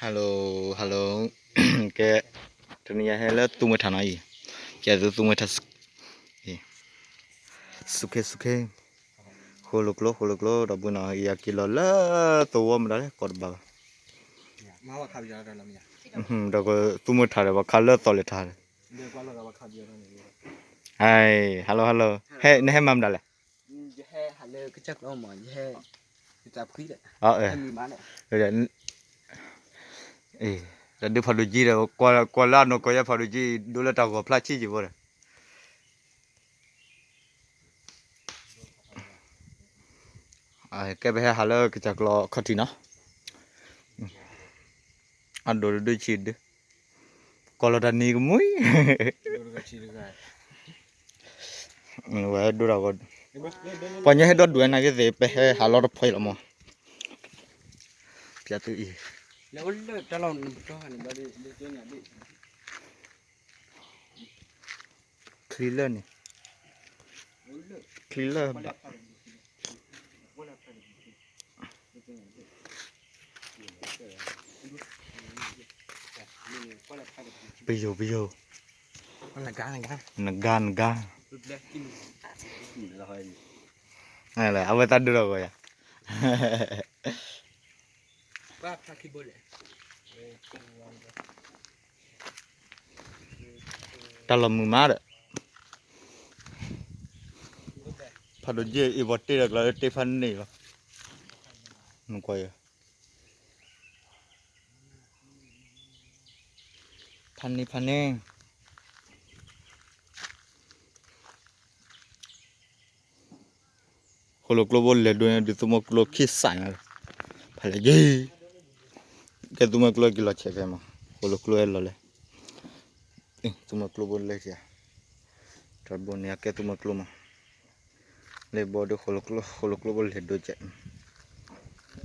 Hello hello, ကဲ, တနံၤညါဟဲလၢသူမွဲထးနီၤအံၤ, ကဲသုသူမွဲထး, အံၤ, စူခ့စူခ့, ဃိလိာ်ကျိဃိလိာ်ကျိ ဒီပုၢ်နီၤ ယက့ၤလီၤလၢသဝီမတၤလဲၣ် ကိးတဘၣ်ဘၣ်, ဒီးသူမွဲထးဒီး ပှၤခးလၢသီလဲၤထးဒီး, hello hello, နဟဲမၤမတၤလဲၣ်, တၢ်ဒုးဖးဒိၣ်ကံဒီး ကွၢ်လၢအနီၢ်ကီၢ်ယဲဖးဒိၣ်ကံ ဒိလၢတၢ်ဂီၤဖျါဆံးက့ၤဘိဒီး, ကဲပဟဲဟးလၢကစၢ်ကျီခီၣ်ထံးနီၤ, အဒိၣ်တဒုဆံးဒု, ကီၢ်လီၤတၢ်နံၤကမှံ, ဝဲဒိၣ်တၢ်ဂီၤ, ပှၤညါဟဲဒီဒူၣ်ဝဲနာ်က့သ့ၣ် ပဟဲဟးလီၤတဖီအံၤလီၤမး, ပျးသုအံၤ, ချံလၢန့ၣ်, ချံလၢဘၣ်, ပယိၤပယိၤ, နဂါနဂါ, အဝဲသးဒိၣ်ထီၣ်ဂီၤယၤ တၢ်လီၤမုာ်မးဒီး, ဖးဒိၣ်ကံအံၤ ပှၤတ့ဒီးကျီလၢတ့ဖးန့ၢ်လီၤ, နကွၢ်ယၤ, ဖးန့ၢ်ဖးန့ၢ်, ဃိၣ်လိာ်ကျိဘိလဲၤဒိန့ၣ် ဒုးသူမွဲကျိခံစးညါလီၤ, ဖးလဲၣ်က့ၤ, ကဲသူမွဲကျိက့ၤလီၤဆဲးဖဲမး, ဃိၣ်လိာ်ကျိဟဲလီၤလဲၣ်, သူမွဲကျိဘိလဲၤက့ၤ, တၢ်ဘိန့ၣ်အကဲသူမွဲကျိမး, လၢဘီဒုး ဃိၣ်လိာ်ကျိဘိလဲၤဒိကဲး,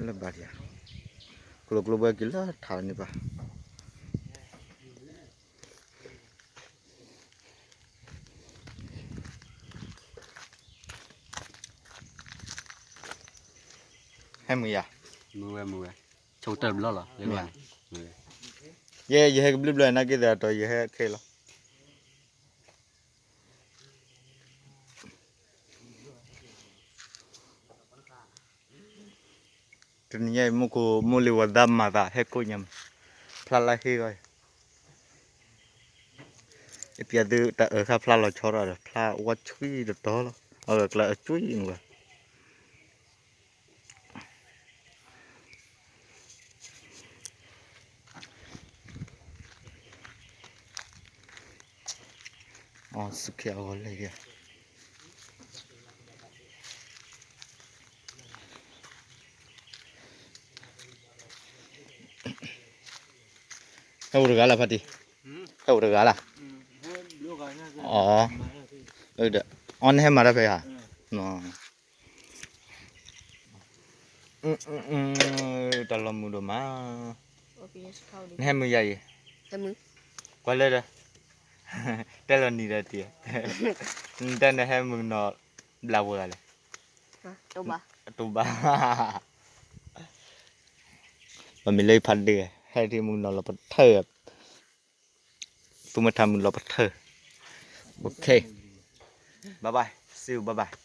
လၢဘၣ်ဒံးဧါ, ဃိၣ်လိာ်ကျိဘိက့ၤလၢထးန့ၣ်ဘၣ် ဟဲမုာ်ယၤ, မုာ်ဝဲမုာ်ဝဲ, ဆိကတၢၢ်တဘျီလီၤ, ယဲယဟဲကဘျုးဘျီနာ်က့သတးဒီး ယဟဲခဲလီၤ. တနံၤညါအံၤ မူခိၣ်မိၢ်လ့ၤဝဲဒၣ်မၤသးဟဲကိးညါမး, ဖျါလၢဟ့ဂီၢ်, အပျဲသုတၢ်အၢၣ်ခါဖျါလီၤဆီထီၣ်ဒီး ဖျါဝါဆွံတတီၤလီၤ, အဝဲကျါအဆွံမး. အီ စူးခ့အဂီၢ်လဲၣ်, ဟဲအိၣ်တဂၤလၢ်ဖါတံၢ်, ဟဲအိၣ်တဂၤလၢ်, အီ အီ နဟဲမၤတၢ်ဖဲဧါ. တၢ်လီၤမုာ်ဒိၣ်မး, နဟဲမုာ်ယၤအံၤ, ကွၢ်လၢဒီး, တဲလီၤနံၤဒီးတံၢ်, နတဲနဟဲမုာ်နီၤဘျးဝဲဂၤလဲၣ်, တူၢ်ဘၣ်, ပမ့ၢ်လၢဖးဒ့ၣ် ဟဲထံၣ်မုာ်နီၤလီၤပထၢၣ်, သူမ့ၢ်ထါမုာ်လီၤပထၢၣ်, okay, bye bye, see you, bye bye.